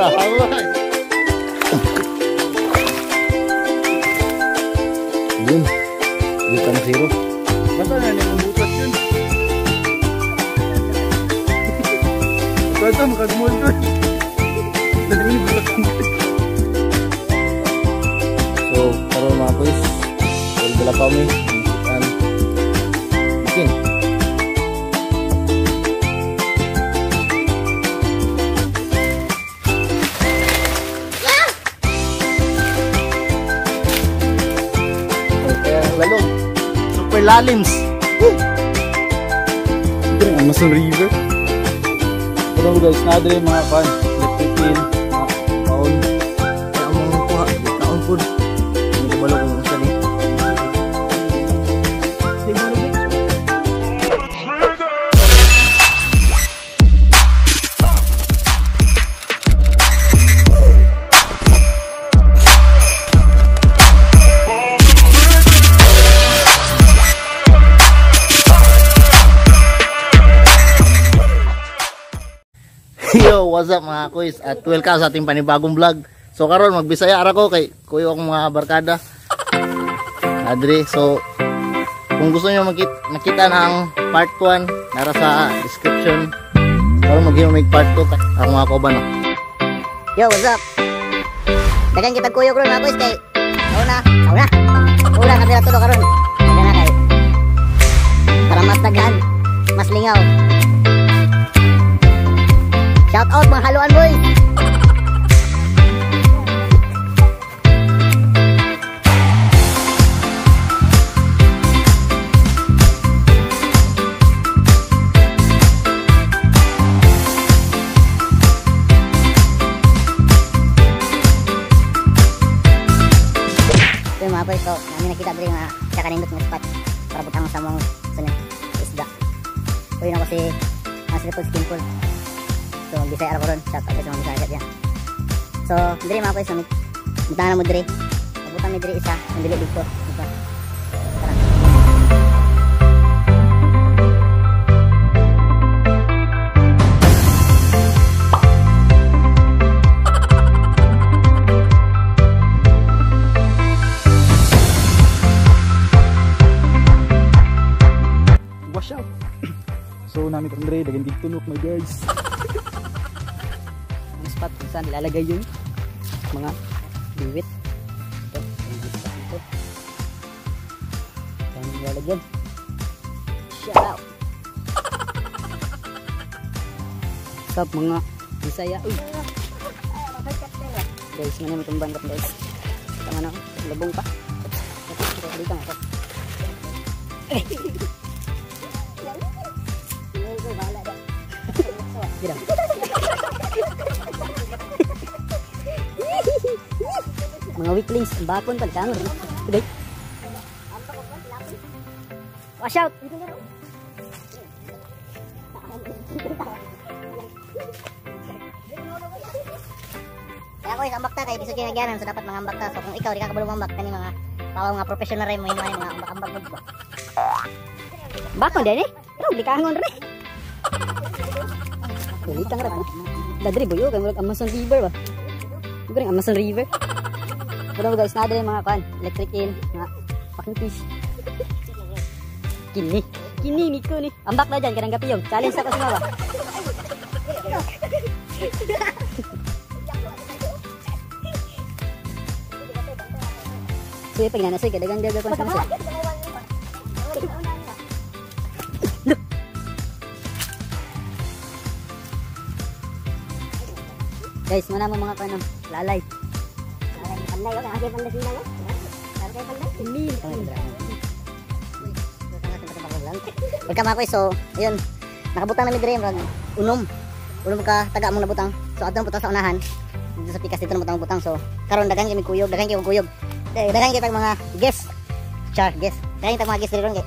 Tama. Yun. Yun ka na zero. Basta na nang butas yun. Ito, makagmol to. So, karon mga boys, dala pa mi an bikin. Okay, ang lalong. Super lalims. Ito yung Amazon River. Pero guys, na mga pan, electric eel, mga paon. Kaya ang mga kuha, kaon po. Hindi ko balo kung saan eh. Yo, what's up mga kuys at welcome sa ating panibagong vlog. So karon magbisaya ara ko kay kuyo akong mga barkada. Adre, so kung gusto niyo makita na ang part 1 nara sa description. Karon maghimo mig part 2 ang mga kauban no. Yo, what's up? Dagan kita kuyog ron mga kuys kay una, una. Una kami ra tulo karon. Dagan na kay para mas daghan, mas lingaw. Shout out mga haluan boys. Ito mga boys, so namin nakita diri nga siya kanindot nga spot para butang sa mong sa isda. Uy na ko si Master Skin Pool. So magbisaya ako ron, shout out sa mga Bisaya diyan. So diri mga boys, butang na mo diri. Butang mi diri isa, ang dili dito. Diba? Tara. Wash out. So namin Andre, dagan tigtunok my guys. Ang spot kung saan ilalagay yung mga biwit. Ito, yung spot dito. Saan ilalagyan? Shout out! Stop mga Bisaya. Uy! Guys, manin mo itong bandot guys. Tama na, labong pa. Ito, ito, dito nga ito. Gila. Mga weaklings, ang bakon pa, tangon. Okay. Watch out! Kaya ko isang bakta, kaya bisod yung nagyanan, so dapat mga ambak ta. So kung ikaw, di ka kabalo mambak, kani mga pawang mga professional rin mo, yung mga ambak-ambak. Bakon din eh? Pero likangon rin. Likang rin. Dadri, buyo, kaya murag Amazon River ba? Murag Amazon River. Pero guys, na diri mga kan, electric eel, mga fucking fish. Kini, kini niko ni. Ambak na dyan, kanang gapiyong. Challenge ako sa mga. So yung pag nanasoy, kadagang daga kung sa. Guys, mana mo mga kano, lalay. Panday, okay, okay, panday sila mo. Welcome mga kuy. So, ayun, nakabutang na mi diri murag unom. Unom ka taga among nabutang. So adto na sa unahan. Dito sa pikas dito na butang butang. So karon daghan kami kuyog, daghan kay kuyog. Daghan kay tag mga guest. Char, guest. Daghan tag mga guest diri ron kay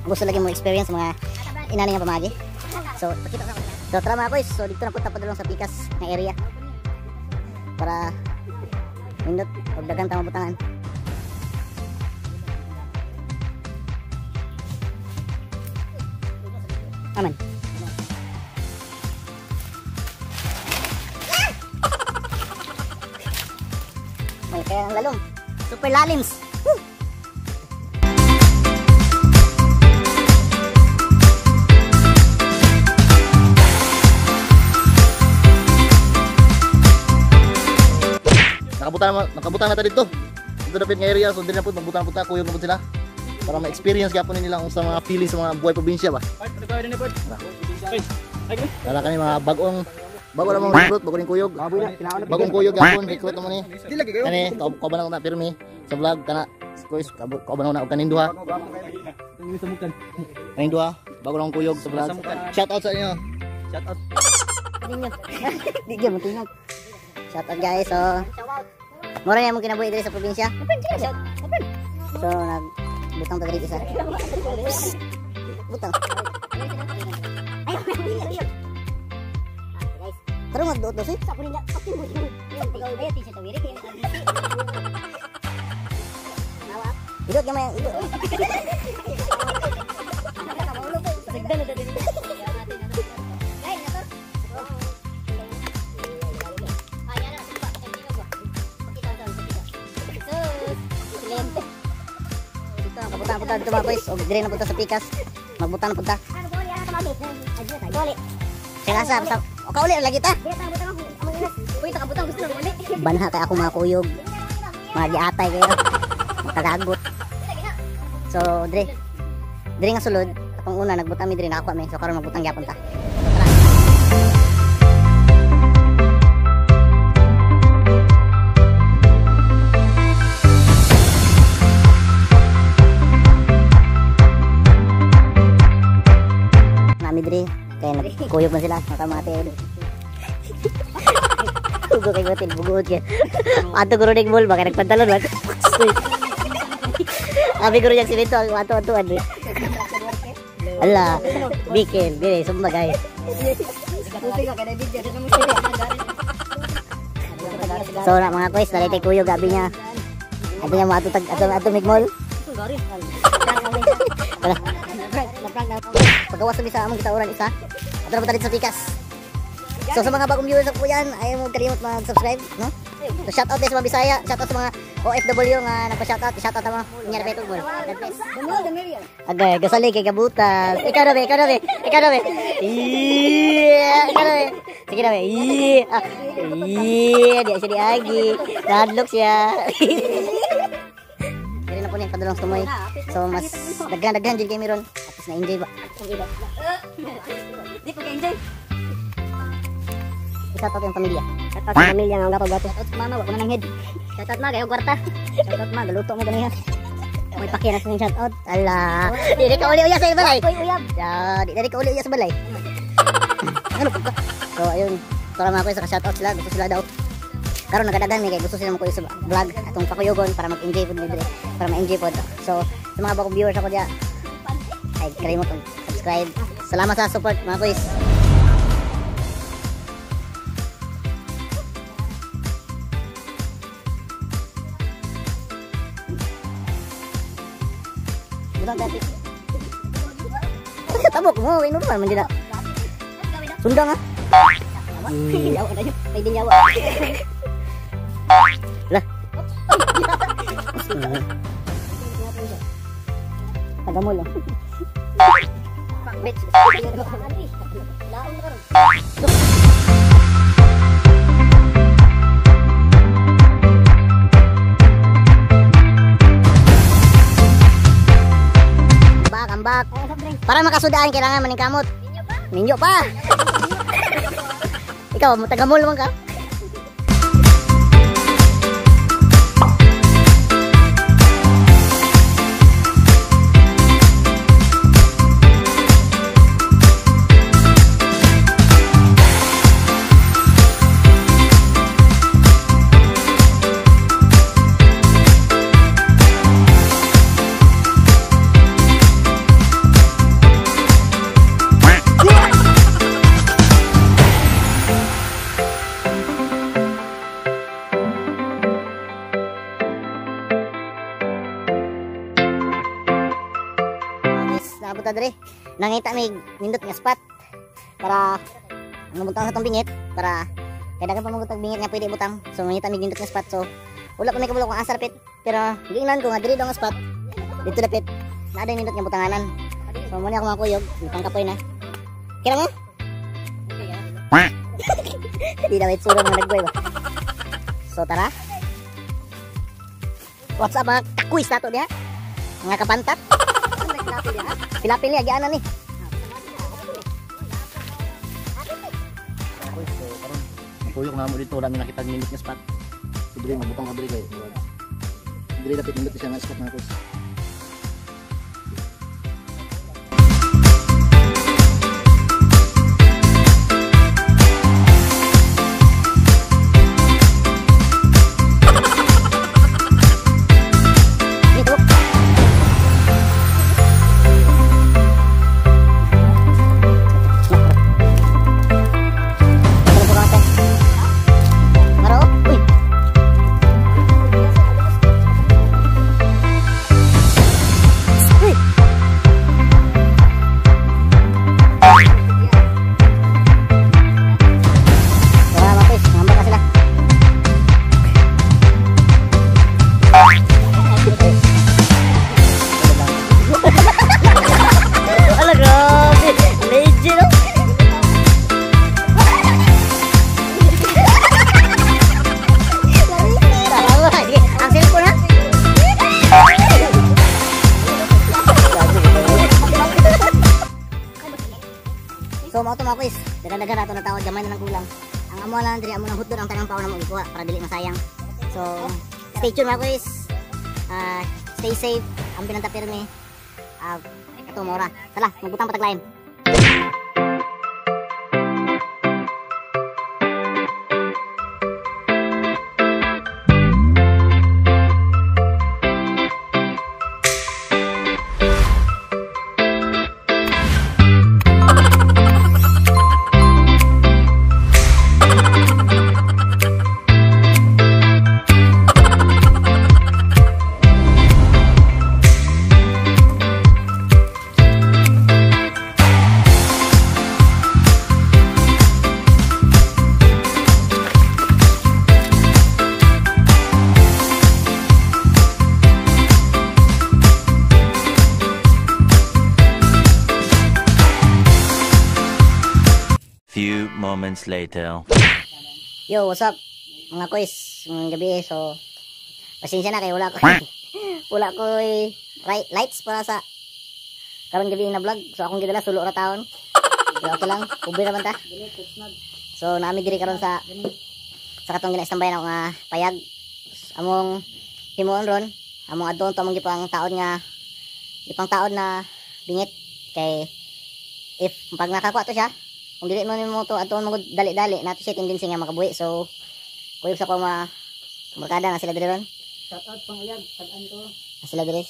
gusto lagi mo experience mga inani nga pamagi. So, pakita sa. So tara mga kuy. So dito na punta padulong sa pikas nga area. Para nindot og daghan ta mabutangan. Aman. Kaya ang lalom. Super lalims. Woo! Nakabutan na ta dito. Dito dapit nga area, so diri na pud magbutang punta, kuyog na pud sila. Para ma-experience gyapon nila kung sa mga feelings sa mga buhay probinsya ba. Wala kani mga bagong bago na mong recruit, bago ning kuyog. Bagong kuyog gyapon, recruit mo ni. Kani kauban na pirmi sa vlog kana. Kuys, kauban na og kaning duha. Kaning duha, bago lang kuyog sa vlog. Shout out sa inyo. Shout out. Di gyud mo tingog. Shout out guys. So mura na mong kinabuhi diri sa probinsya. So nagbutang ta diri isa. Butang. Tara magduot daw si. Idot gamay ang idot. Kabutang punta dito mga boys. O dire na punta sa pikas. Magbutang na punta. Sige sa o kauli lagi ta. Banha kay ako mga kuyog. Mga giatay kayo. Makagagot. So dire. Dire nga sulod. Atong una nagbutang mi dire nakakuha mi. So karon magbutang gyapon ta. Diri kaya nagkuyog na sila nakamate. Ugo kay gotil buguod kay ato guro ning mall ba kay nagpantalon ba. Abi guro yang simento ato ato ano. Ala bikel dire sumba guys. So na mga koys dali tay kuyog abi niya. Abi niya mo ato tag ato ato mig mall. Pagawas kami sa among kitauran isa. Ato na punta dito sa pikas. So sa mga bagong viewers ako yan, ayaw mo kalimot mag-subscribe, no? So shout out din sa mga Bisaya, shout out sa mga OFW nga nagpa-shout out, shout out sa mga inyar petog mo. God bless. Agay, gasali kay kabutas. Ikaw na be, ikaw na be, ikaw na be. Yeah, ikaw na be. Sige na be. Yeah. Yeah, di siya diagi. Nadlok siya. Dili na po niya padulong tumoy. So mas daghan-daghan jud kay meron. Tapos na-enjoy ba? Di ko enjoy. Shout out yung pamilya. Shout out sa pamilya nga gapo-gapo. Shout out sa mama, wa ko na nang head. Shout out ma kayo kwarta. Shout out ma, galuto mo ganiha. May pakira sa shout out. Ala, dili ka uli uya sa balay. Koy uyab. Ya, dili ka uli uya sa balay. Ano po ka? So ayun, para mga kuya sa shout out sila, gusto sila daw. Karon nagadagan mi kay gusto sila mo sa vlog atong pakuyogon para mag-enjoy pud mi dire, para ma-enjoy pod. So sa mga bagong viewers ako diya, ay kalimot subscribe. Salamat sa support mga kuys. Butang dati. Tabok mo, ay normal man dila. Sundang ha. Yawa na yun. May dinyawa. Lah. Tagamol. Bitch. Ambak, ambak. Para makasudaan kailangan maningkamot. Minyo pa. Ikaw, tagamol man ka. Naabot ta diri. Nangita mig nindot nga spot para mabutang sa tong bingit para kay daghan pa mong bingit nga pwede ibutang. So mangita mig nindot nga spot, so Wala pa may kabalo kung asa dapit. Pero giingnan ko nga diri daw nga spot. Dito dapit. Naa day nindot nga butanganan. So mo ni ako mga kuyog, gipangkapoy na. Kira mo? Di daw itsura mga nagboy ba. So tara. What's up mga kakuis nato diha? Mga kapantat. Pilapil niya gianan ni. So karon kuyog na mo dito, wala mi nakita nindot nga spot. So diri mabutang ka diri kay diri dapit nindot siya nga spot mga kuis. So mao to mga kuis, dagan-dagan ato na tao, gamay na lang kulang. Ang amo lang diri, amo nang hutdon ang tanang paon na mo gikuha para dili masayang. So stay tuned mga kuis. Stay safe, ang pinanta pirmi. Ato mora. Tala, magbutang pataglain. Few moments later. Yo, what's up mga kuis? Ngayong gabi, so pasensya na kay wala ko wala ko right lights para sa karong gabi na vlog. So akong gidala sulo ra taon. Pero okay lang, ubi ra man ta. So naami diri karon sa katong gina-standby na nga payag. Among himuon ron, among adon to among gipang taon nga gipang taon na bingit kay if pag nakakuha to siya, kung dili mo nimo to adtoon mo dali-dali nato siya tendency nga makabuhi. So kuyog sa ko mga barkada na sila diri ron. Shout out pang uyab, tag-an ko. Na sila diri.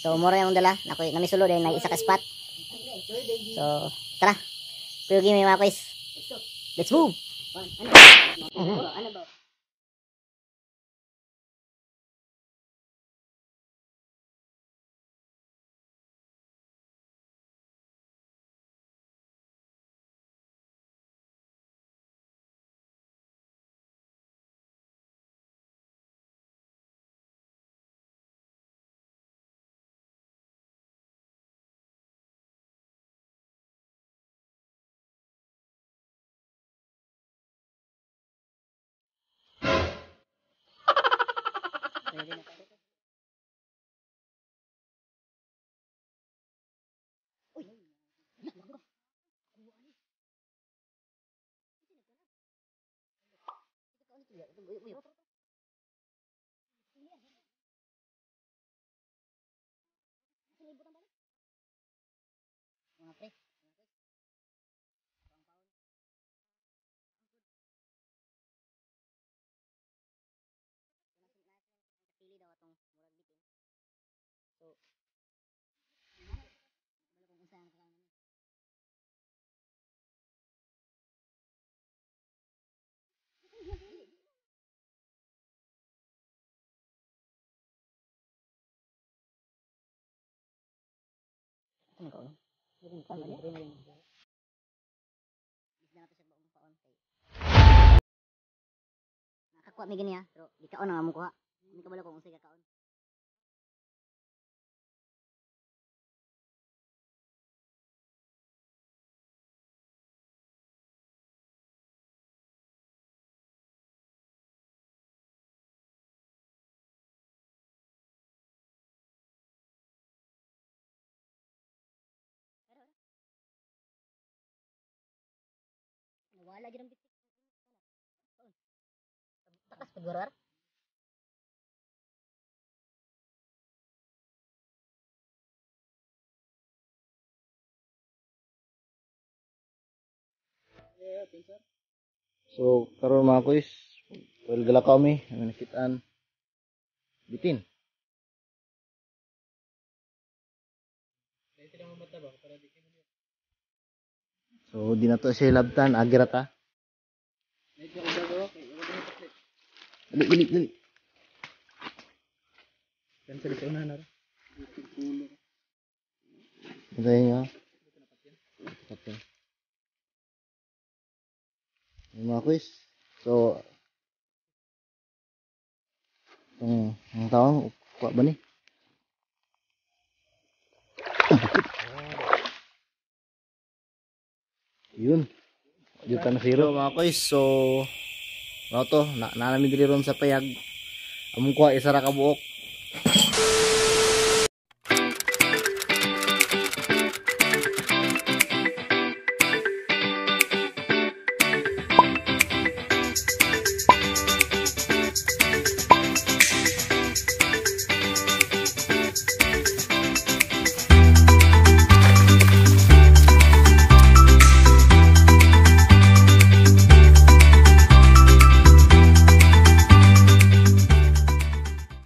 So mura yung dala, nako namisulo dahil na isa ka spot. So tara. Kuyog mi mga kuis. Let's move. Ano ba? Mga pre. Pili daw atong murag bitin. So kung unsa ang kailangan. Ano ko? Nakakuha mi gani ha, pero di kaon ang among kuha. Hindi ka balo kung unsay kakaon. Wala gyud ang bitik. Takas pag. So karon mga kuys, well gala kami, aming nakitaan bitin. So di na to siya labtan, agira ta. Dali, dali, dali. Cancel sa una na. Hintayin nyo. Okay. Yung mga quiz. So, itong ang tawang, kuha ba ni? Yun. Dito na zero mga quiz. So, ano to, na namin diri ron sa payag. Among kuha isa ra ka buok.